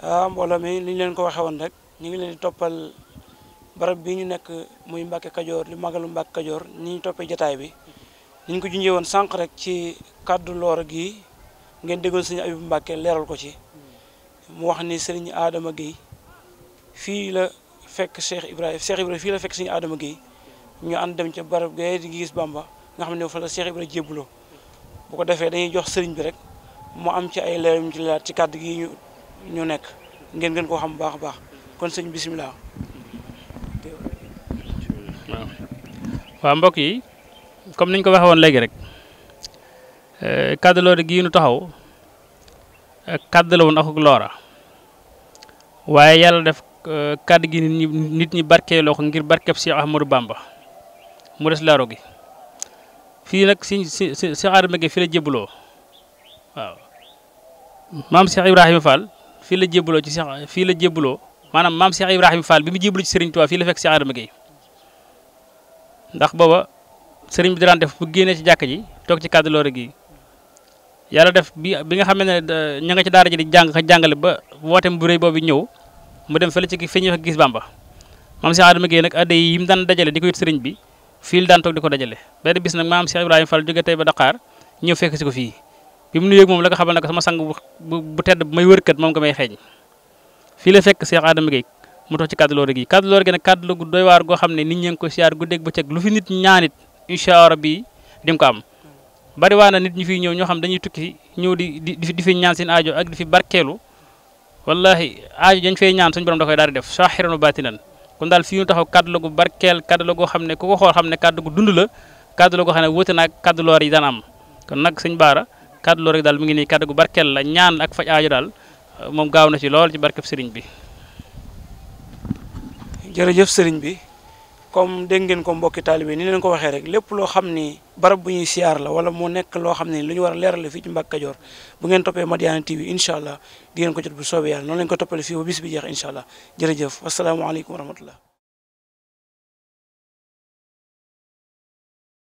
mbooloo mi li ñu leen ko waxee woon rek ñu ngi leen di toppal barab bi ñu nekk muy Mbacke Kadior li magalu Mbacke Kadior ni ñu toppee jotaay bi ni ñu ko junjee woon sànq rek ci kaddu Loro gi ngeen déggoon sëñ Abib Mbacke leeral ko ci mu wax ni sëriñ Adama Gueye fii la fekk Cheikh Ibrahima fii la fekk sëñ Adama Gueye ñu ànd dem ca barab Gueye di gis Bamba nga xam ne fa la Cheikh Ibrahima jébbuloo bu ko defee dañuy jox sëriñ bi rek mu am ci ay leer yu ci leer ci kaddu gi ñu nekk ngeen gën koo xam bu baax a baax kon sëñ bisimilah. waaw mbokk yi comme niñ ko waxee woon léegi rek kaddu Loro gii nu taxaw kaddu la woon ak Loro waaye yàlla def kaddu gi nit ñi barkeeloo ko ngir barkeb Cheikh Ahmadou Bamba mu des Loro gi fii nag Cheikh Adama Gueye fii la jébbaloo waaw maam Cheikh Ibrahima Fall fii la jébbaloo ci Cheikh fii la jébbaloo maanaam maam Cheikh Ibrahima Fall bi mu jébbalu ci Serigne Touba fii la fekk Cheikh Adama Gueye ndax booba Serigne bi daan def bu génnee ci jàkk ji toog ci kaddu Loro gi yàlla def bi nga xam ne ña nga ci daara ji di jàngale ba wooteem bu rëy boobu ñëw mu dem fële ci fi ñuy gis Bamba maam Cheikh Adama Gueye nag adde yi mu daan dajale di ko yit Serigne bi fii la daan toog di ko dajale benn bis nag maam Cheikh Ibrahima Fall jóge tey ba Dakar ñëw fekk si ko fii bi mu nuyoog moom la nga xamal ne ko sama sang bu tedd bu may wërkat moom nga may xeeñ fii la fekk Cheikh Adama Gueye mu toog ci kaddu Loro gi kaddu Loro gi nag kaddu la gu doy waar goo xam ne nit ñi ngi ko siyaar guddeeg bëccëg lu fi nit ñaanit incha allah rabbi di nga ko am bari waa na nit ñi fiy ñëw ñoo xam dañuy tukki ñëw di fi ñaan seen aajo ak di fi barkeelu wallahi aajo dañ fay ñaan suñu borom da koy daal di def saaxiran wa baatinan kon daal fii ñu taxaw kaddu la gu barkeel kaddu la goo xam ne ku ko xool xam ne kaddu gu dund la kaddu la goo xam ne wóote naag kaddu Loro yi daan am kon nag sëñ Baara kaddu Loro gi daal mu ngi nii kaddu gu barkeel la ñaan ak faj aajo daal moom gaaw na ci lool ci barkeb sëriñ bi. jërëjëf sëriñ bi comme dégg ngeen ko mbokki taalibe ni leen ko waxee rek lépp loo xam ni barab bu ñuy siyaar la wala mu nekk loo xam ne lu ñu war a leerale fii ci Mbacke Kadior bu ngeen toppee Madiyana TV incha allah di ngeen ko jot bu soobee yàlla noonu lañ ko toppale fii ba bis bi jeex incha allah jërëjëf wasalaamaaleykum wa rahmatullah